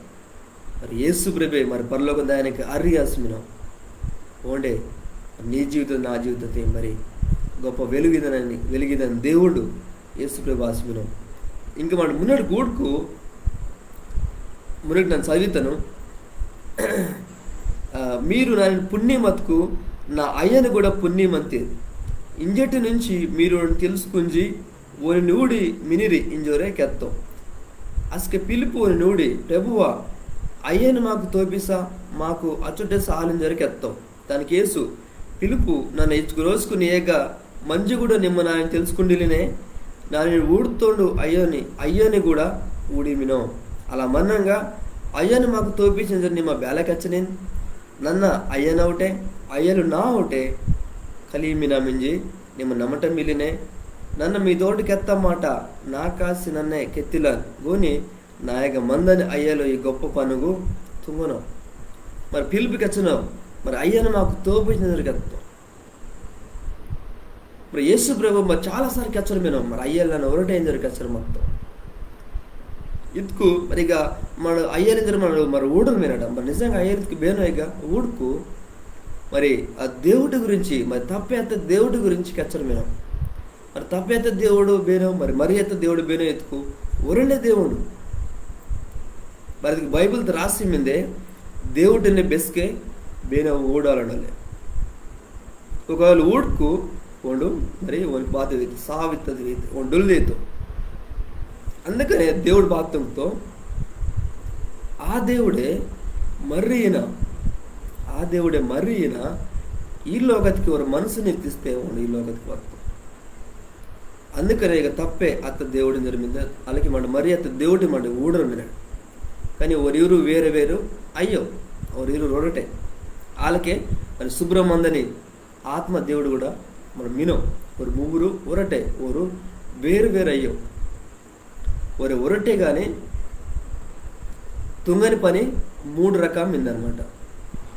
మరి యేసు ప్రభే మరి పరలోకం దాయనంకి అర్రి ఆసి మినో. ఓండే నీ జీవితం నా జీవితతే మరి గొప్ప వెలుగిదనని, వెలుగిదని దేవుడు యేసు ప్రభు ఆసి మినో. ఇంకా మన మున్నటి గూడుకు మున్నటి నన్న చదివితాను. ఆ, మీరు నాని పున్ని మత్కు నా అయ్యని కూడా పున్ని మంతిరి. ఇంజెటి నుంచి మీరు తెలుసుకుంజి ఓనిని ఊడి మినిరి ఇంజోరే కెత్తో. అస్కె పిలిపు ఓనిని ఊడి, ప్రభువా, అయ్యని మాకు తోపిసా, మాకు అచ్చుటే సాలింజోరే కెత్తో. దానికి యేసు, పిలిపు, నన్న ఇచ్చుకు రోజుకు నీ ఏగ మంజి కూడా నిమ్మ నాని తెలుసుకుండిలినే, నాని ఊడుతోండు అయ్యని, అయ్యని కూడా ఊడి మినో. అలా మన్నంగా అయ్యని మాకు తోపిసింజోరే నిమ్మ బేల కెచ్చనిన్. నన్న అయ్యనవుటే, అయ్యలు నావుటే, కలియి మినా మింజి నిమ్మ నమ్మటం మిలినే. నన్న మీతోటి కెత్త మాట నా కాసి నన్నే కెత్తిలాన్ గోని నాయగ మందని అయ్యలు ఈ గొప్ప పనుగు తుంగనో. మరి పిలిపి కెచ్చనో, మరి అయ్యను మాకు తోపిసింజోరే కెత్తో. మరి యేసు ప్రభు మరి చాలా సార్లు కెచ్చోరు మినో, మరి అయ్యలు నన్న ఒరటే ఇంజోరే కెచ్చోరు మత్తో. ఇత్కు మరి ఇక మన అయ్యలు ఇంజోరే మన మరి ఊడోరు మినడ. మరి నిజంగా అయ్యలు ఇత్కు బేనో ఇక ఊడుకు మరి ఆ దేవుడి గురించి, మరి తప్పే అత్త దేవుడి గురించి కెచ్చోరు మినో. మరి తప్పే అత్త దేవుడు బేనో, మరి మరి అత్త దేవుడు బేనో ఇత్కు ఒరండే దేవుడు. మరి అదికి బైబిల్ రాసి మిందే దేవుడిని బెస్కే బేనో ఊడాలనలే. ఒకవేళ ఊడుకు ఓండు మరి ఓనికి బాత వేయితే, సావిత్తది వేయితే, ఓండు డొల్లి వేయితో. అందుకనే దేవుడు బాత తుంగ్తో, ఆ దేవుడే మర్రి ఈన, ఆ దేవుడే మర్రి ఈన ఈ లోకతికి ఒరో మనుసుని ఎత్తిస్తే ఓండు ఈ లోకతికి వత్తో. అందుకనే ఇక తప్పే అత్త దేవుడు ఇంజోరే మిందే, అలాగే మన మరి అత్త దేవుడి మన ఊడోరు మినడ. కానీ ఓరిరువురు వేరే వేరు అయ్యో, ఓరిరువురు ఒరటే. అలాగే మరి సుబ్రమందని ఆత్మ దేవుడు కూడా మరి మినో, ఓరు ముగ్గురు ఒరటే, ఓరు వేరు వేరు అయ్యో. ఓరు ఒరటే కానీ తుంగని పని మూడు రకం మిందనమాట.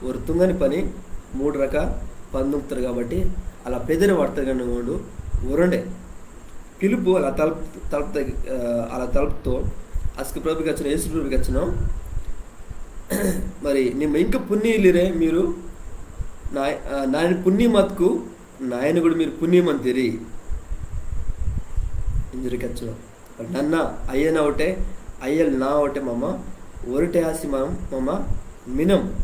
ఓరు తుంగని పని మూడు రక పని తుంగ్తోరు కాబట్టి అలా పెదరి వాడతారు కానీ ఓండు ఒరండే. పిలుపు అలా తలుపు, తలుపుతా, ఆ, అలా తలుపుతో అస్కు ప్రభుకి వచ్చిన, యేసు ప్రభుకి వచ్చిన, మరి నిమ్మ ఇంకా పున్ని ఇల్లిరే మీరు నా-, ఆ, నాని పున్ని మత్కు నాయన కూడా మీరు పున్ని మంతిరి ఇంజోరే కెచ్చనో. నన్న అయ్యనవుటే, అయ్యలు నావుటే మమ్మ ఒరటే ఆసి మమ్-, మమ్మ మినం.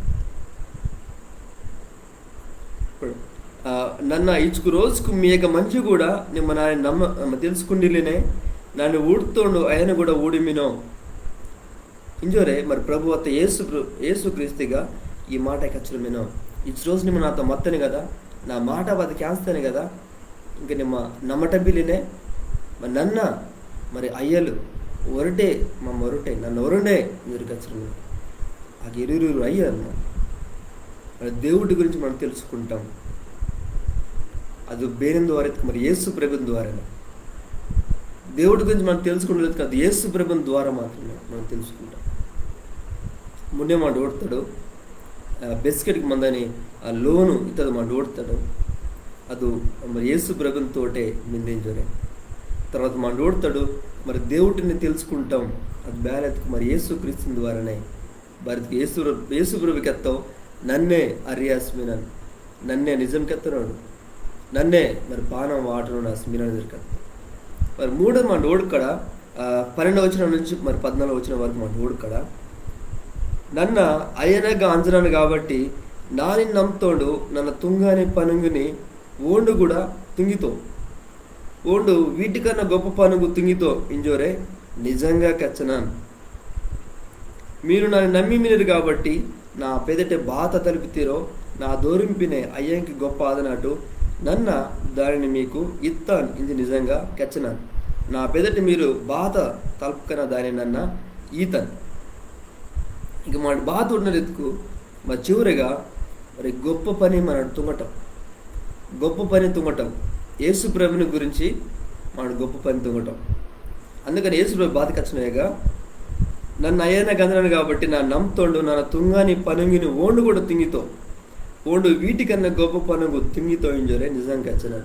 ఆ, నన్న ఇచ్చుకు రోజుకు మీ యొక్క మంచి కూడా నిమ్మ నాని నమ్మ, నమ్మ తెలుసుకుండిలినే, నాని ఊడుతోండు అయ్యను కూడా ఊడి మినో. ఇంజోరే మరి ప్రభు అత్త యేసు ప్ర-, యేసు క్రీస్తుగా ఈ మాట కెచ్చోరు మినో. ఇచ్చి రోజు నిమ్మ నాతో మత్తని కదా, నా మాట బాత కేంజ్తని కదా, ఇంకా నిమ్మ నమ్మటం బిలినే, మరి నన్న, మరి అయ్యలు, ఒరటే, మమ్మ ఒరటే, నన్న ఒరండే, ఇంజోరే కెచ్చోరు మినో. ఆ ఇరువురు అయ్యో అన్న. మరి దేవుడి గురించి మనం తెలుసుకుంటాం. అది బేరం ద్వారా, మరి యేసు ప్రభుని ద్వారా. దేవుడి గురించి మనం తెలుసుకుంటాం, అది యేసు ప్రభుని ద్వారా మాత్రమే మనం తెలుసుకుంటాం. మున్నే మాట ఓడతాడు, ఆ, బెస్కెట్కి మందని ఆ లోను ఇత్తది మాట ఓడతాడు. అది మరి యేసు ప్రభుని తోటే మిందించోరే. తర్వాత మాట ఓడతాడు, మరి దేవుడిని తెలుసుకుంటాం. అది బేలెత్తుకు మరి యేసు క్రీస్తుని ద్వారానే. బారిత్కు యేసు, యేసు ప్రభు కెత్తో, నన్నే అర్రి ఆసి మినాన్, నన్నే నిజం కెత్తనోడు, నన్నే మరి పానం వాటనోడు ఆసి మినాన్ ఇంజోరే కెత్తో. మరి మూడో మాట ఓడుకడ, ఆ, పన్నెండవ వచనం నుంచి మరి పద్నాలుగవ వచనం వరకు మాట ఓడుకడ, నన్న అయ్యనగా అంజనాను కాబట్టి నాని నమ్తోండు నన్న తుంగాని పనుంగుని ఓండు కూడా తుంగితో. ఓండు వీటికన్నా గొప్ప పనుంగు తుంగితో ఇంజోరే నిజంగా కెచ్చనాన్. మీరు నాని నమ్మి మినిరి కాబట్టి నా పెదటే బాత తలిపితిరో, నా దోరింపినే అయ్యంకి గొప్ప ఆదనాటు, నన్న దానిని మీకు ఇత్తాన్ ఇంజి నిజంగా కెచ్చనాన్. నా పెదటే మీరు బాత తల్ప్కన దాని నన్న ఈతన్. ఇక మనడు బాత ఊడినోరెత్కు, మరి చివరిగా, మరి గొప్ప పని మనడు తుంగటం. గొప్ప పని తుంగటం. యేసు ప్రభుని గురించి మనడు గొప్ప పని తుంగటం. అందుకని యేసు ప్రభు బాత కెచ్చినోయిగా, నన్న అయ్యనగ అందనాను కాబట్టి నా నమ్తోండు, నన్న తుంగాని పనుంగిని ఓండు కూడా తుంగితో. ఓండు వీటికన్నా గొప్ప పనుంగు తుంగితో ఇంజోరే నిజం కెచ్చినాను.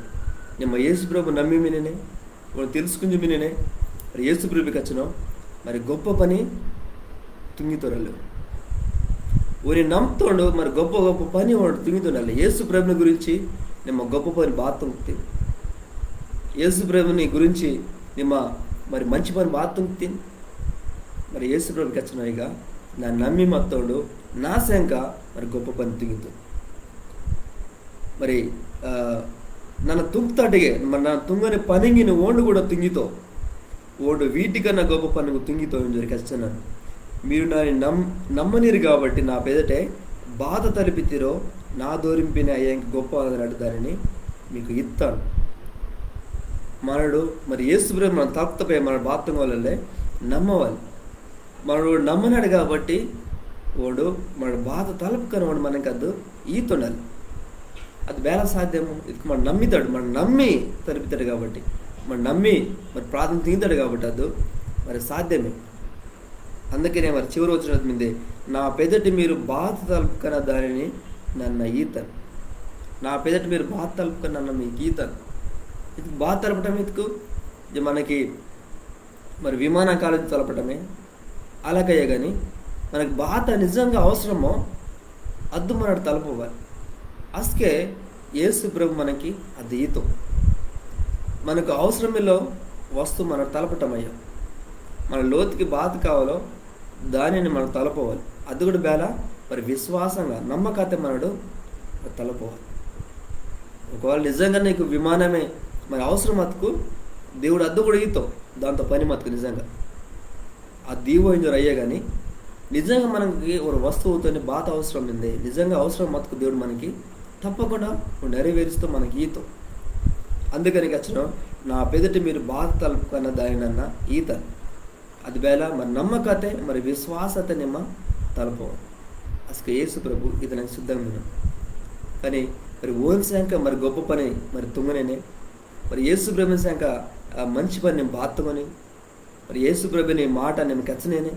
నిమ్మ యేసు ప్రభు నమ్మి మినినే, ఓని తెలుసుకుంజి మినినే, మరి యేసు ప్రభు కెచ్చినో, మరి గొప్ప పని తుంగితోరలు. ఓని నమ్తోండు, మరి గొప్ప గొప్ప పని ఓండు తుంగితోనల్లే. యేసు ప్రభుని గురించి నిమ్మ గొప్ప పని బాత తుంగ్తిని. యేసు ప్రభుని గురించి నిమ్మ మరి మంచి పని బాత తుంగ్తిని. మరి యేసు ప్రభు కెచ్చినోయిగా, నా నమ్మి మత్తోండు, నా సెంక మరి గొప్ప పని తుంగితో. మరి, ఆ, నన్న తుంగ్తాటిగే, మరి నన్న తుంగని పనుంగిని ఓండు కూడా తుంగితో. ఓండు వీటికన్నా గొప్ప పనుంగు తుంగితో ఇంజోరే కెచ్చినాను. మీరు నాని నమ్-, నమ్మనిరి కాబట్టి నా పెదటే బాత తలిపితిరో, నా దోరింపినే అయ్యంకి గొప్ప ఆదనటు దానిని మీకు ఇత్తాను. మనడు, మరి యేసు ప్రభు మన తలప్తపే మన బాత తుంగవాలల్లే నమ్మవాలి. మనడు నమ్మనాడు కాబట్టి ఓండు, మనడు బాత తలప్కన ఓండు మనకద్దు ఈతోండాలి. అది బేల సాధ్యము? ఇత్కు మన నమ్మితాడు, మన నమ్మి తలిపితాడు కాబట్టి, మన నమ్మి మరి ప్రార్థన తుంగితాడు కాబట్టి అద్దు మరి సాధ్యమే. అందుకనే మరి చివరి వచనం మిందే, నా పెదటి మీరు బాత తలప్కన దానిని నన్న ఈతన్. నా పెదటి మీరు బాత తలప్కన నన్న మీకు ఈతన్. ఇత్కు బాత తలపటం ఇత్కు, ఇది మనకి మరి విమాన కాలేజీ తలపటమే, అలాగయ్యే కానీ మనకు బాత నిజంగా అవసరమో అద్దు మనడు తలపవాలి. అస్కే యేసు ప్రభు మనకి అది ఈతో. మనకు అవసరమిలో వస్తువు మనడు తలపటమయ్యో. మన లోతుకి బాత కావాలో దానిని మనం తలపవాలి. అది కూడా బేల మరి విశ్వాసంగా నమ్మకతే మనడు తలపవాలి. ఒకవేళ నిజంగా నీకు విమానమే మరి అవసరం మతుకు దేవుడు అద్దు కూడా ఈతో, దాంతో పని మతుకు నిజంగా ఆ దీవో ఇంజోరు అయ్యే కానీ నిజంగా మనకి ఒక వస్తువుతోని బాత అవసరం మిందే, నిజంగా అవసరం మతుకు దేవుడు మనకి తప్పకుండా నెరవేరుస్తూ మనకి ఈతో. అందుకని కెచ్చినో, నా పెదటి మీరు బాత తలప్కన దానినన్న ఈతన్. అది బేల మరి నమ్మకతే మరి విశ్వాసతే నిమ్మ తలపో. అస్కే యేసు ప్రభు ఇది నాకు సిద్ధంగా మినో. కానీ మరి ఓని సెంక మరి గొప్ప పని మరి తుంగనేనే, మరి యేసు ప్రభుని సెంక ఆ మంచి పని నిమ్మ బాత తుంగని, మరి యేసు ప్రభుని మాట నిమ్మ కెచ్చనేనే,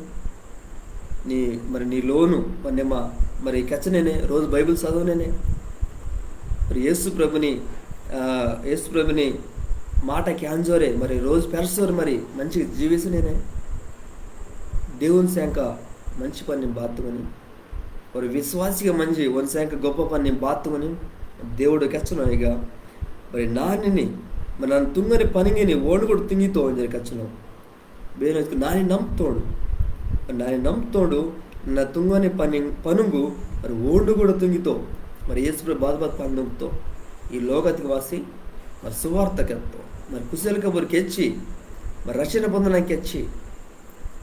నీ మరి నీ లోను మరి నిమ్మ మరి కెచ్చనేనే, రోజు బైబిల్ చదవనేనే, మరి యేసు ప్రభుని, ఆ, యేసు ప్రభుని మాట కేంజోరే మరి రోజు పెరసోరు మరి మంచి జీవిసనేనే, దేవుని సెంక మంచి పని నిమ్మ బాత తుంగని, ఒరో విశ్వాసిగా మంజి ఓని సెంక గొప్ప పని నిమ్మ బాత తుంగని దేవుడు కెచ్చనో ఇక. మరి నానిని, మరి నన్న తుంగని పనుంగిని ఓండు కూడా తుంగితో ఇంజోరే కెచ్చనో. బేనో ఇత్కు నాని నమ్తోండు. నాని నమ్తోండు, నన్న తుంగని పని, పనుంగు, మరి ఓండు కూడా తుంగితో. మరి యేసు ప్రభు బాత బాత పని తుంగితో. ఈ లోకతికి వాసి, మరి సువార్త కెత్తో. మరి కుశల కబురు కెచ్చి, మరి రక్షణ పొందనాకి కెచ్చి.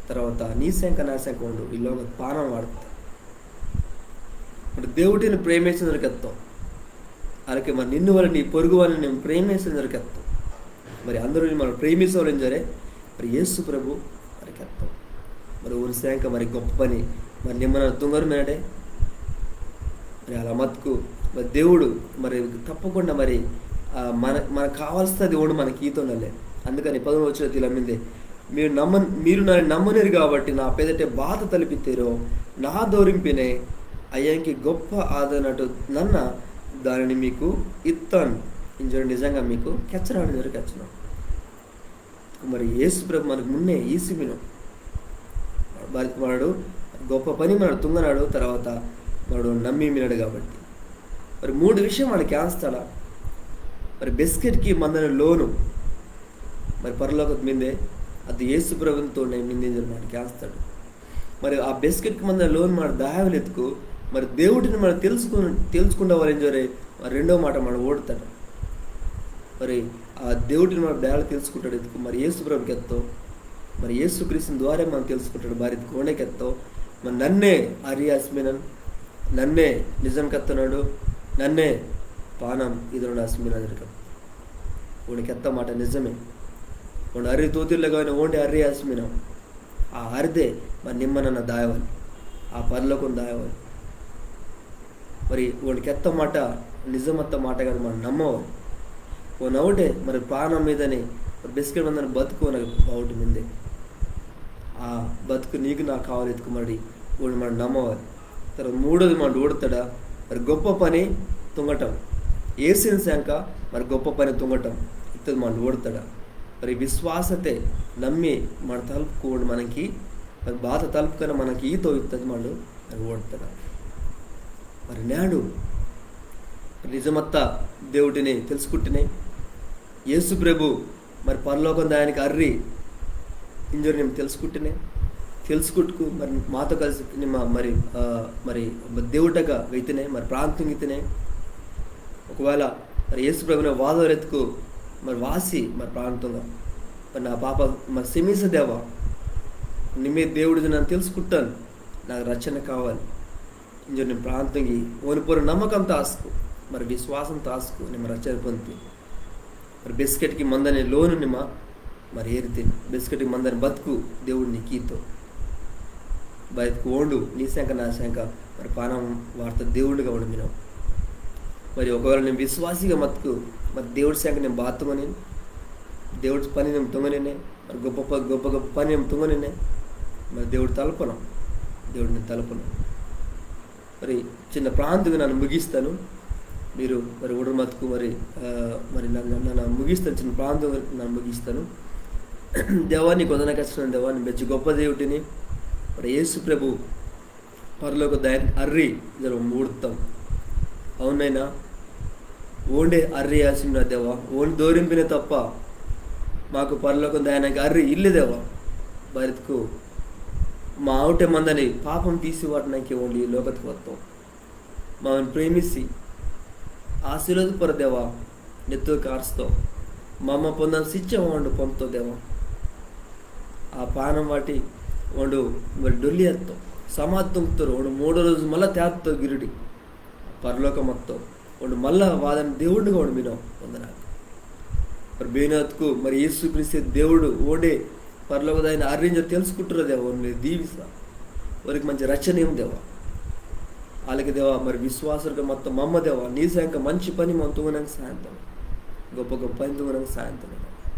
తర్వాత నీ సెంక నా సెంక ఓండు, ఈ లోకతే పానం వాట్తో. మరి దేవుటిని ప్రేమిసనోరు కెత్తో. అలాగే మరి నిన్ను వలె నీ పొరుగు వానిని ప్రేమిసనోరు కెత్తో. మరి అందరిని మనం ప్రేమిసవాలి ఇంజోరే మరి యేసు ప్రభు మరి కెత్తో. మరి ఓని సెంక మరి గొప్ప పని మరి నిమ్మ నన్న తుంగోరు మినడే. మరి అలా మతుకు మరి దేవుడు మరి తప్పకుండా మరి, ఆ, మన, మనకు కావాల్సినది ఓండు మనకి ఈతోండాలే. అందుకని పదమూడు వచనం ఇలా మిందే, మీరు నమ్మ-, మీరు నాని నమ్మనిరి కాబట్టి నా పెదటే బాత తలిపితిరో, నా దోరింపినే అయ్యంకి గొప్ప ఆదనటు నన్న దానిని మీకు ఇత్తాన్ ఇంజోరే నిజంగా మీకు కెచ్చనాడు ఇంజోరే కెచ్చనో. మరి యేసు ప్రభు మనకు మున్నే ఈసి మినో. మరి మనడు గొప్ప పని మనడు తుంగనాడు, తర్వాత మనడు నమ్మి మినడు కాబట్టి. మరి మూడు విషయం మనడు కేంజ్తాడా? మరి బెస్కెట్కి మందని లోను మరి పరలోకతే మిందే, అది యేసు ప్రభుని తోండే మిందే ఇంజోరే మనడు కేంజ్తాడు. మరి ఆ బెస్కెట్కి మందని లోను మనడు దాయవలెత్కు, మరి దేవుటిని మనడు తెలుసుకు-, తెలుసుకుండవాలి ఇంజోరే మరి రెండో మాట మనడు ఊడతాడు. మరి ఆ దేవుటిని మనడు బేల తెలుసుకుంటాడు ఇత్కు, మరి యేసు ప్రభు కెత్తో, మరి యేసు క్రీస్తుని ద్వారా మనడు తెలుసుకుంటాడు, బారిత్కు ఓండే కెత్తో, మరి నన్నే అర్రి ఆసి మినాన్, నన్నే నిజం కెత్తనోండు, నన్నే పానం ఈదనోండు ఆసి మినాన్ ఇంజోరే కెత్తో. ఓండు కెత్త మాట నిజమే. ఓండు అర్రి తోతిల్లే కానీ ఓండే అర్రి ఆసి మినో. ఆ అరిదే మరి నిమ్మ నన్న దాయవాలి, ఆ పరలోకం దాయవాలి. మరి ఓండు కెత్త మాట నిజమత్త మాట కాదు, మనం నమ్మవాలి. ఓనవుటే మరి ప్రాణం మీదని మరి బెస్కెట్ మందని బతుకు ఓనకు బావుటి మిందే. ఆ బతుకు నీకు నాకు కావాలి ఎత్తుకు మరి ఓండు మనం నమ్మవాలి. తర్వాత మూడోది మనం ఊడతాడా? మరి గొప్ప పని తుంగటం. ఏసిన శాంక మరి గొప్ప పని తుంగటం. ఇత్తది మనం ఊడతాడా? మరి విశ్వాసతే నమ్మి మన తలుపుకు ఓండు మనకి మరి బాత తలుపుకన మనకి ఈతో ఇత్తది మనం మరి ఊడతాడా? మరి నేడు నిజమత్త దేవుడిని తెలుసుకుంటేనే, యేసు ప్రభు మరి పరలోకం దాయనకి అర్రి ఇంజోరి నిమ్మ తెలుసుకుంటేనే, తెలుసుకుట్టుకు మరి మాతో కలిసి నిమ్మ మరి, ఆ, మరి దేవుటగా వెయితేనే, మరి ప్రార్థన తుంగితేనే, ఒకవేళ మరి యేసు ప్రభుని వాదవరెత్తుకు మరి వాసి మరి ప్రార్థన తుంగా, మరి నా పాప మరి సెమిస దేవా, నిమ్మే దేవుడిది నన్న తెలుసుకుంటాను, నాకు రక్షణ కావాలి ఇంజోరి నిమ్మ ప్రార్థన తుంగి, ఓని పొర్రో నమ్మకం తాసుకు, మరి విశ్వాసం తాసుకు నిమ్మ రక్షణ పొంది. మరి బెస్కెట్కి మందని లోను నిమ్మ మరి ఏరితే, బెస్కెట్కి మందని బతుకు దేవుడు నీకు ఈతో. బయటకు ఓండు నీ శాంక నా శాంక మరి పానం వార్త దేవుడిగా ఓండు మినో. మరి ఒకవేళ నిమ్మ విశ్వాసిగా మత్తుకు మరి దేవుడి శాంక నిమ్మ బాత తుంగని, దేవుడి పని నిమ్మ తుంగనినే, మరి గొప్ప ప-, గొప్ప గొప్ప పని నిమ్మ తుంగనినే, మరి దేవుడు తలపను, దేవుడిని తలపను. మరి చిన్న ప్రార్థన తుంగి నన్న ముగిస్తాను. మీరు మరి ఊడరు మత్తుకు మరి, ఆ, మరి నన్న, నన్న ముగిస్తాను, చిన్న ప్రార్థన తుంగి నన్న ముగిస్తాను. దేవా నీకు వందనాకు, దేవా నిమ్మ బెచ్చో గొప్ప దేవుడిని. మరి యేసు ప్రభు పరలోకం దాయనకి అర్రి ఇంజోరి ఊడతాం. అవునైనా ఓండే అర్రి ఆసి మినో దేవా, ఓని దోరింపినే తప్ప మాకు పరలోకం దాయనకి అర్రి ఇల్లే దేవా. బయటకు మా అవుటే మందని పాపం తీసి వాటనాకి ఓండు ఈ లోకత్కు వత్తో. మమ్మని ప్రేమిసి ఆశీర్వదింపర దేవా, నెత్తురు కార్స్తో. మమ్మ పొందని శిక్ష ఓండు పొంతో దేవా. ఆ పానం వాటి ఓండు మరి డొల్లి అత్తో. సమాధి తుంగ్తోరు, ఓండు మూడో రోజు మళ్ళా తేత్తో గిరిడి. పరలోకం మత్తో. ఓండు మళ్ళా వాదని దేవుడిగా ఓండు మినో వందనాకు. మరి బేనత్కు మరి యేసు క్రీస్తే దేవుడు ఓండే పరలోకదాయన అర్రి ఇంజో తెలుసుకుంటారో దేవా, ఓరిని దీవిస్తా. ఓరికి మంచి రక్షణ ఏం దేవా. అలాగే దేవా, మరి విశ్వాసులుగా మత్త మమ్మ దేవా, నీ శాంక మంచి పని మమ్మ తుంగనాకి సాయం తుంగా. గొప్ప గొప్ప పని తుంగనాకి సాయం తుంగా.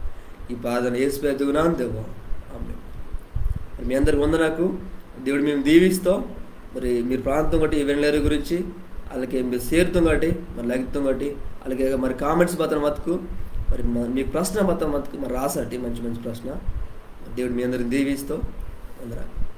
ఈ ప్రార్థన యేసు పేరు తుంగనాను దేవా. ఆమేన్. మరి మీ అందరికి వందనాకు. దేవుడు మిమ్మ దీవిస్తో. మరి మీరు ప్రార్థన తుంగటి ఈ వెన్నెలరి గురించి, అలాగే మీరు share తుంగటి, మరి like తుంగటి, అలాగే మరి comments బతన మత్తుకు, మరి మ-, మీ ప్రశ్న బతన మత్తుకు, మరి రాసటి మంచి మంచి ప్రశ్న. దేవుడు మీ అందరిని దీవిస్తో వందనాకు.